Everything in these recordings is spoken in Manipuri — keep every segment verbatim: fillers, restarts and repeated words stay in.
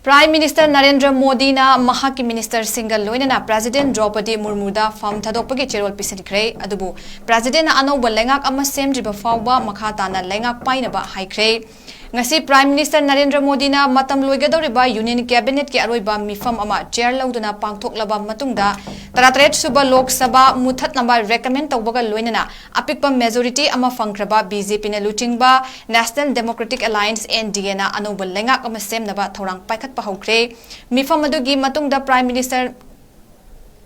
Prime Minister ꯅꯔꯦꯟꯗ꯭ꯔ ꯃꯣꯗꯤꯅ ꯃꯍꯥꯛꯀꯤ ministerꯁꯤꯡꯒ ꯂꯣꯏꯅꯅ President ꯗ꯭ꯔꯧꯄꯗꯤ ꯃꯨꯔꯃꯨꯗ ꯐꯝ ꯊꯥꯗꯣꯛꯄꯒꯤ ꯆꯦꯔꯣꯜ ꯄꯤꯁꯤꯟꯈ꯭ꯔꯦ꯫ ꯑꯗꯨꯕꯨ Presidentꯅ ꯑꯅꯧꯕ ꯂꯩꯉꯥꯛ ꯑꯃ ꯁꯦꯝꯗ꯭ꯔꯤꯕ ꯐꯥꯎꯕ ꯃꯈꯥ ꯇꯥꯅ ꯂꯩꯉꯥꯛ ꯄꯥꯏꯅꯕ ꯍꯥꯏꯈ꯭ꯔꯦ꯫ ꯉꯁꯤ Prime Minister ꯅꯔꯦꯟꯗ꯭ꯔ ꯃꯣꯗꯤꯅ ꯃꯇꯝ ꯂꯣꯏꯒꯗꯧꯔꯤꯕ Union Cabinetꯀꯤ ꯑꯔꯣꯏꯕ ꯃꯤꯐꯝ ꯑꯃ chair ꯂꯧꯗꯨꯅ ꯄꯥꯡꯊꯣꯛꯂꯕ ꯃꯇꯨꯡꯗ, ꯇꯔꯥꯇꯔꯦꯠ ꯁꯨꯕ ꯂꯣꯛ ꯁꯚꯥ ꯃꯨꯊꯠꯅꯕ recommend ꯇꯧꯕꯒ ꯂꯣꯏꯅꯅ ꯑꯄꯤꯛꯄ majority ꯑꯃ ꯐꯪꯈ꯭ꯔꯕ BJPꯅ ꯂꯨꯆꯤꯡꯕ National Democratic Alliance, NDAꯅ ꯑꯅꯧꯕ ꯂꯩꯉꯥꯛ ꯑꯃ ꯁꯦꯝꯅꯕ ꯊꯧꯔꯥꯡ ꯄꯥꯏꯈꯠꯄ ꯍꯧꯈ꯭ꯔꯦ꯫ ꯃꯤꯐꯝ ꯑꯗꯨꯒꯤ ꯃꯇꯨꯡꯗ Prime Minister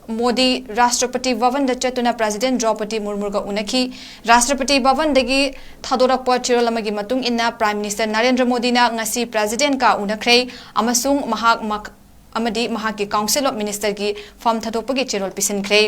ꯃꯣꯗꯤ ꯔꯥꯁꯇ꯭ꯔꯄꯇꯤ ꯚꯕꯟꯗ ꯆꯠꯇꯨꯅ President ꯗ꯭ꯔꯧꯄꯗꯤ ꯃꯨꯔꯃꯨꯒ ꯎꯅꯈꯤ꯫ ꯔꯥꯁꯇ꯭ꯔꯄꯇꯤ ꯚꯕꯟꯗꯒꯤ ꯊꯥꯗꯣꯔꯛꯄ ꯆꯦꯔꯣꯜ ꯑꯃꯒꯤ ꯃꯇꯨꯡ ꯏꯟꯅ, Prime Minister ꯅꯔꯦꯟꯗ꯭ꯔ ꯃꯣꯗꯤꯅ ꯉꯁꯤ Presidentꯀ ꯎꯅꯈ꯭ꯔꯦ ꯑꯃꯁꯨꯡ ꯃꯍꯥꯛ ꯃꯛ-, ꯑꯃꯗꯤ ꯃꯍꯥꯛꯀꯤ Council of Ministerꯒꯤ ꯐꯝ ꯊꯥꯗꯣꯛꯄꯒꯤ ꯆꯦꯔꯣꯜ ꯄꯤꯁꯤꯟꯈ꯭ꯔꯦ꯫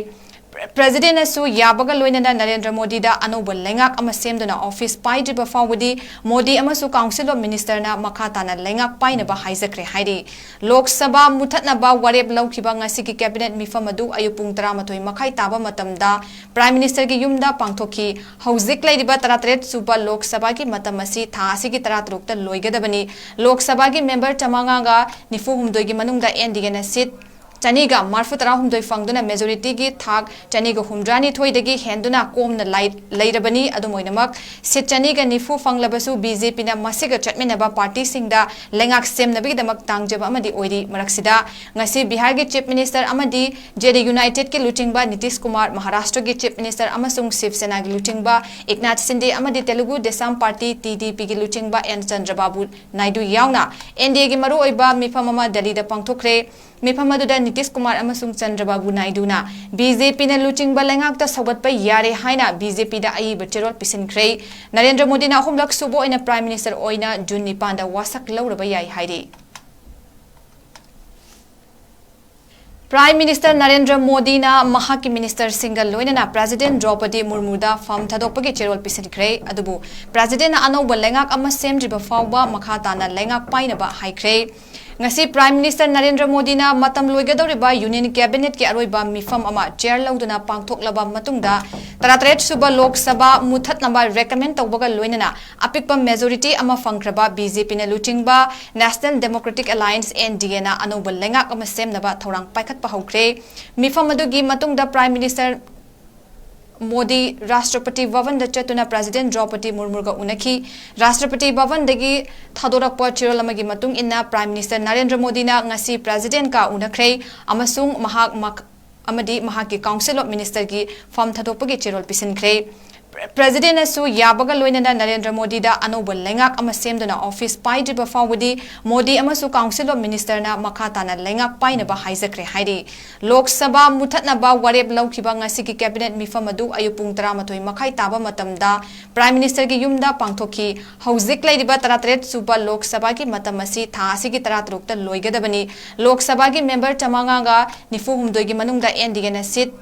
Pre-, Presidentꯅꯁꯨ ꯌꯥꯕꯒ ꯂꯣꯏꯅꯅ ꯅꯔꯦꯟꯗ꯭ꯔ ꯃꯣꯗꯤꯗ ꯑꯅꯧꯕ ꯂꯩꯉꯥꯛ ꯑꯃ ꯁꯦꯝꯗꯨꯅ office ꯄꯥꯏꯗ꯭ꯔꯤꯕ ꯐꯥꯎꯕꯗꯤ ꯃꯣꯗꯤ ꯑꯃꯁꯨꯡ Council of Ministerꯅ ꯃꯈꯥ ꯇꯥꯅ ꯂꯩꯉꯥꯛ ꯄꯥꯏꯅꯕ ꯍꯥꯏꯖꯈ꯭ꯔꯦ ꯍꯥꯏꯔꯤ꯫ ꯂꯣꯛ ꯁꯚꯥ ꯃꯨꯊꯠꯅꯕ ꯋꯥꯔꯦꯞ ꯂꯧꯈꯤꯕ ꯉꯁꯤꯒꯤ Cabinet ꯃꯤꯐꯝ ꯑꯗꯨ ꯑꯌꯨꯛ ꯄꯨꯡ ꯇꯔꯥꯃꯥꯊꯣꯏ ꯃꯈꯥꯏ ꯇꯥꯕ ꯃꯇꯝꯗ Prime Ministerꯒꯤ ꯌꯨꯝꯗ ꯄꯥꯡꯊꯣꯛꯈꯤ꯫ ꯍꯧꯖꯤꯛ ꯂꯩꯔꯤꯕ ꯇꯔꯥꯇꯔꯦꯠ ꯁꯨꯕ ꯂꯣꯛ ꯁꯚꯥꯒꯤ ꯃꯇꯝ ꯑꯁꯤ ꯊꯥ ꯑꯁꯤꯒꯤ ꯇꯔꯥꯇꯔꯨꯛꯇ ꯂꯣꯏꯒꯗꯕꯅꯤ꯫ ꯂꯣꯛ ꯁꯚꯥꯒꯤ member ꯆꯥꯃꯉꯥꯒ ꯅꯤꯐꯨ ꯍꯨꯝꯗꯣꯏꯒꯤ ꯃꯅꯨꯡꯗ NDAꯅ seat ꯆꯅꯤꯒ ꯃꯔꯤꯐꯨ ꯇꯔꯥꯍꯨꯝꯗꯣꯏ ꯐꯪꯗꯨꯅ majorityꯒꯤ ꯊꯥꯛ ꯆꯅꯤꯒ ꯍꯨꯝꯗ꯭ꯔꯥꯅꯤꯊꯣꯏꯗꯒꯤ ꯍꯦꯟꯗꯨꯅ ꯀꯣꯝꯅ ꯂꯩ-, ꯂꯩꯔꯕꯅꯤ꯫ ꯑꯗꯨꯝ ꯑꯣꯏꯅꯃꯛ, seat ꯆꯅꯤꯒ ꯅꯤꯐꯨ ꯐꯪꯂꯕꯁꯨ BJPꯅ ꯃꯁꯤꯒ ꯆꯠꯃꯤꯟꯅꯕ partyꯁꯤꯡꯗ ꯂꯩꯉꯥꯛ ꯁꯦꯝꯅꯕꯒꯤꯗꯃꯛ ꯇꯥꯡꯖꯕ ꯑꯃꯗꯤ ꯑꯣꯏꯔꯤ꯫ ꯃꯔꯛꯁꯤꯗ, ꯉꯁꯤ ꯕꯤꯍꯥꯔꯒꯤ Chief Minister ꯑꯃꯗꯤ JD Unitedꯀꯤ ꯂꯨꯆꯤꯡꯕ ꯅꯤꯇꯤꯁ ꯀꯨꯃꯥꯔ, ꯃꯍꯥꯔꯥꯁꯇ꯭ꯔꯒꯤ Chief Minister ꯑꯃꯁꯨꯡ ꯁꯤꯕ ꯁꯦꯅꯥꯒꯤ ꯂꯨꯆꯤꯡꯕ ꯏꯛꯅꯥꯊ ꯁꯤꯟꯗꯦ ꯑꯃꯗꯤ Telugu Desam Party, TDPꯒꯤ ꯂꯨꯆꯤꯡꯕ ꯑꯦꯟ ꯆꯟꯗ꯭ꯔꯕꯥꯕꯨ ꯅꯥꯏꯗꯨ ꯌꯥꯎꯅ NDAꯒꯤ ꯃꯔꯨꯑꯣꯏꯕ ꯃꯤꯐꯝ ꯑꯃ ꯗꯦꯜꯂꯤꯗ ꯄꯥꯡꯊꯣꯛꯈ꯭ꯔꯦ꯫ ꯃꯤꯐꯝ ꯑꯗꯨꯗ ꯅꯤꯇꯤꯁ ꯀꯨꯃꯥꯔ ꯑꯃꯁꯨꯡ ꯆꯟꯗ꯭ꯔꯕꯥꯕꯨ ꯅꯥꯏꯗꯨꯅ BJPꯅ ꯂꯨꯆꯤꯡꯕ ꯂꯩꯉꯥꯛꯇ ꯁꯧꯒꯠꯄ ꯌꯥꯔꯦ ꯍꯥꯏꯅ BJPꯗ ꯑꯏꯕ ꯆꯦꯔꯣꯜ ꯄꯤꯁꯤꯟꯈ꯭ꯔꯦ꯫ ꯅꯔꯦꯟꯗ꯭ꯔ ꯃꯣꯗꯤꯅ ꯑꯍꯨꯝꯂꯛ ꯁꯨꯕ ꯑꯣꯏꯅ Prime Minister ꯑꯣꯏꯅ ꯖꯨꯟ ꯅꯤꯄꯥꯟꯗ ꯋꯥꯁꯛ ꯂꯧꯔꯕ ꯌꯥꯏ ꯍꯥꯏꯔꯤ꯫ Prime Minister ꯅꯔꯦꯟꯗ꯭ꯔ ꯃꯣꯗꯤꯅ ꯃꯍꯥꯛꯀꯤ ministerꯁꯤꯡꯒ ꯂꯣꯏꯅꯅ President ꯗ꯭ꯔꯧꯄꯗꯤ ꯃꯨꯔꯃꯨꯗ ꯐꯝ ꯊꯥꯗꯣꯛꯄꯒꯤ ꯆꯦꯔꯣꯜ ꯄꯤꯁꯤꯟꯈ꯭ꯔꯦ꯫ ꯑꯗꯨꯕꯨ Presidentꯅ ꯑꯅꯧꯕ ꯂꯩꯉꯥꯛ ꯑꯃ ꯁꯦꯝꯗ꯭ꯔꯤꯕ ꯐꯥꯎꯕ ꯃꯈꯥ ꯇꯥꯅ ꯂꯩꯉꯥꯛ ꯄꯥꯏꯅꯕ ꯍꯥꯏꯈ꯭ꯔꯦ꯫ ꯉꯁꯤ Prime Minister ꯅꯔꯦꯟꯗ꯭ꯔ ꯃꯣꯗꯤꯅ ꯃꯇꯝ ꯂꯣꯏꯒꯗꯧꯔꯤꯕ Union Cabinetꯀꯤ ꯑꯔꯣꯏꯕ ꯃꯤꯐꯝ ꯑꯃ chair ꯂꯧꯗꯨꯅ ꯄꯥꯡꯊꯣꯛꯂꯕ ꯃꯇꯨꯡꯗ, ꯇꯔꯥꯇꯔꯦꯠ ꯁꯨꯕ ꯂꯣꯛ ꯁꯚꯥ ꯃꯨꯊꯠꯅꯕ recommend ꯇꯧꯕꯒ ꯂꯣꯏꯅꯅ ꯑꯄꯤꯛꯄ majority ꯑꯃ ꯐꯪꯈ꯭ꯔꯕ BJPꯅ ꯂꯨꯆꯤꯡꯕ National Democratic Alliance, NDAꯅ ꯑꯅꯧꯕ ꯂꯩꯉꯥꯛ ꯑꯃ ꯁꯦꯝꯅꯕ ꯊꯧꯔꯥꯡ ꯄꯥꯏꯈꯠꯄ ꯍꯧꯈ꯭ꯔꯦ꯫ ꯃꯤꯐꯝ ꯑꯗꯨꯒꯤ ꯃꯇꯨꯡꯗ Prime Minister ꯃꯣꯗꯤ ꯔꯥꯁꯇ꯭ꯔꯄꯇꯤ ꯚꯕꯟꯗ ꯆꯠꯇꯨꯅ President ꯗ꯭ꯔꯧꯄꯗꯤ ꯃꯨꯔꯃꯨꯒ ꯎꯅꯈꯤ꯫ ꯔꯥꯁꯇ꯭ꯔꯄꯇꯤ ꯚꯕꯟꯗꯒꯤ ꯊꯥꯗꯣꯔꯛꯄ ꯆꯦꯔꯣꯜ ꯑꯃꯒꯤ ꯃꯇꯨꯡ ꯏꯟꯅ, Prime Minister ꯅꯔꯦꯟꯗ꯭ꯔ ꯃꯣꯗꯤꯅ ꯉꯁꯤ Presidentꯀ ꯎꯅꯈ꯭ꯔꯦ ꯑꯃꯁꯨꯡ ꯃꯍꯥꯛ ꯃꯛ-, ꯑꯃꯗꯤ ꯃꯍꯥꯛꯀꯤ Council of Ministerꯒꯤ form ꯊꯥꯗꯣꯛꯄꯒꯤ ꯆꯦꯔꯣꯜ ꯄꯤꯁꯤꯟꯈ꯭ꯔꯦ꯫ Pre-, Presidentꯅꯁꯨ ꯌꯥꯕꯒ ꯂꯣꯏꯅꯅ ꯅꯔꯦꯟꯗ꯭ꯔ ꯃꯣꯗꯤꯗ ꯑꯅꯧꯕ ꯂꯩꯉꯥꯛ ꯑꯃ ꯁꯦꯝꯗꯨꯅ office ꯄꯥꯏꯗ꯭ꯔꯤꯕ ꯐꯥꯎꯕꯗꯤ ꯃꯣꯗꯤ ꯑꯃꯁꯨꯡ Council of Ministerꯅ ꯃꯈꯥ ꯇꯥꯅ ꯂꯩꯉꯥꯛ ꯄꯥꯏꯅꯕ ꯍꯥꯏꯖꯈ꯭ꯔꯦ ꯍꯥꯏꯔꯤ꯫ ꯂꯣꯛ ꯁꯚꯥ ꯃꯨꯊꯠꯅꯕ ꯋꯥꯔꯦꯞ ꯂꯧꯈꯤꯕ ꯉꯁꯤꯒꯤ Cabinet ꯃꯤꯐꯝ ꯑꯗꯨ ꯑꯌꯨꯛ ꯄꯨꯡ ꯇꯔꯥꯃꯥꯊꯣꯏ ꯃꯈꯥꯏ ꯇꯥꯕ ꯃꯇꯝꯗ Prime Ministerꯒꯤ ꯌꯨꯝꯗ ꯄꯥꯡꯊꯣꯛꯈꯤ꯫ ꯍꯧꯖꯤꯛ ꯂꯩꯔꯤꯕ ꯇꯔꯥꯇꯔꯦꯠ ꯁꯨꯕ ꯂꯣꯛ ꯁꯚꯥꯒꯤ ꯃꯇꯝ ꯑꯁꯤ ꯊꯥ ꯑꯁꯤꯒꯤ ꯇꯔꯥꯇꯔꯨꯛꯇ ꯂꯣꯏꯒꯗꯕꯅꯤ꯫ ꯂꯣꯛ ꯁꯚꯥꯒꯤ member ꯆꯥꯃꯉꯥꯒ ꯅꯤꯐꯨ ꯍꯨꯝꯗꯣꯏꯒꯤ ꯃꯅꯨꯡꯗ NDAꯅ seat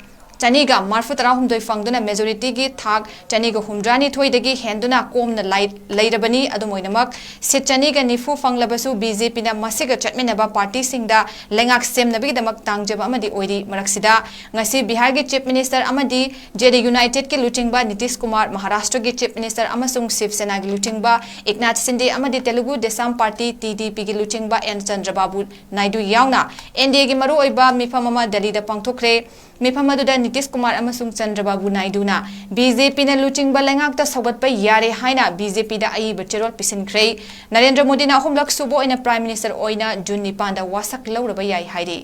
ꯆꯅꯤꯒ ꯃꯔꯤꯐꯨ ꯇꯔꯥꯍꯨꯝꯗꯣꯏ ꯐꯪꯗꯨꯅ majorityꯒꯤ ꯊꯥꯛ ꯆꯅꯤꯒ ꯍꯨꯝꯗ꯭ꯔꯥꯅꯤꯊꯣꯏꯗꯒꯤ ꯍꯦꯟꯗꯨꯅ ꯀꯣꯝꯅ ꯂꯩ-, ꯂꯩꯔꯕꯅꯤ꯫ ꯑꯗꯨꯝ ꯑꯣꯏꯅꯃꯛ, seat ꯆꯅꯤꯒ ꯅꯤꯐꯨ ꯐꯪꯂꯕꯁꯨ BJPꯅ ꯃꯁꯤꯒ ꯆꯠꯃꯤꯟꯅꯕ partyꯁꯤꯡꯗ ꯂꯩꯉꯥꯛ ꯁꯦꯝꯅꯕꯒꯤꯗꯃꯛ ꯇꯥꯡꯖꯕ ꯑꯃꯗꯤ ꯑꯣꯏꯔꯤ꯫ ꯃꯔꯛꯁꯤꯗ, ꯉꯁꯤ ꯕꯤꯍꯥꯔꯒꯤ Chief Minister ꯑꯃꯗꯤ JD Unitedꯀꯤ ꯂꯨꯆꯤꯡꯕ ꯅꯤꯇꯤꯁ ꯀꯨꯃꯥꯔ, ꯃꯍꯥꯔꯥꯁꯇ꯭ꯔꯒꯤ Chief Minister ꯑꯃꯁꯨꯡ ꯁꯤꯕ ꯁꯦꯅꯥꯒꯤ ꯂꯨꯆꯤꯡꯕ ꯏꯛꯅꯥꯊ ꯁꯤꯟꯗꯦ ꯑꯃꯗꯤ Telugu Desam Party, TDPꯒꯤ ꯂꯨꯆꯤꯡꯕ ꯑꯦꯟ ꯆꯟꯗ꯭ꯔꯕꯥꯕꯨ ꯅꯥꯏꯗꯨ ꯌꯥꯎꯅ NDAꯒꯤ ꯃꯔꯨꯑꯣꯏꯕ ꯃꯤꯐꯝ ꯑꯃ ꯗꯦꯜꯂꯤꯗ ꯄꯥꯡꯊꯣꯛꯈ꯭ꯔꯦ꯫ ꯃꯤꯐꯝ ꯑꯗꯨꯗ ꯅꯤꯇꯤꯁ ꯀꯨꯃꯥꯔ ꯑꯃꯁꯨꯡ ꯆꯟꯗ꯭ꯔꯕꯥꯕꯨ ꯅꯥꯏꯗꯨꯅ BJPꯅ ꯂꯨꯆꯤꯡꯕ ꯂꯩꯉꯥꯛꯇ ꯁꯧꯒꯠꯄ ꯌꯥꯔꯦ ꯍꯥꯏꯅ BJPꯗ ꯑꯏꯕ ꯆꯦꯔꯣꯜ ꯄꯤꯁꯤꯟꯈ꯭ꯔꯦ꯫ ꯅꯔꯦꯟꯗ꯭ꯔ ꯃꯣꯗꯤꯅ ꯑꯍꯨꯝꯂꯛ ꯁꯨꯕ ꯑꯣꯏꯅ Prime Minister ꯑꯣꯏꯅ ꯖꯨꯟ ꯅꯤꯄꯥꯟꯗ ꯋꯥꯁꯛ ꯂꯧꯔꯕ ꯌꯥꯏ ꯍꯥꯏꯔꯤ꯫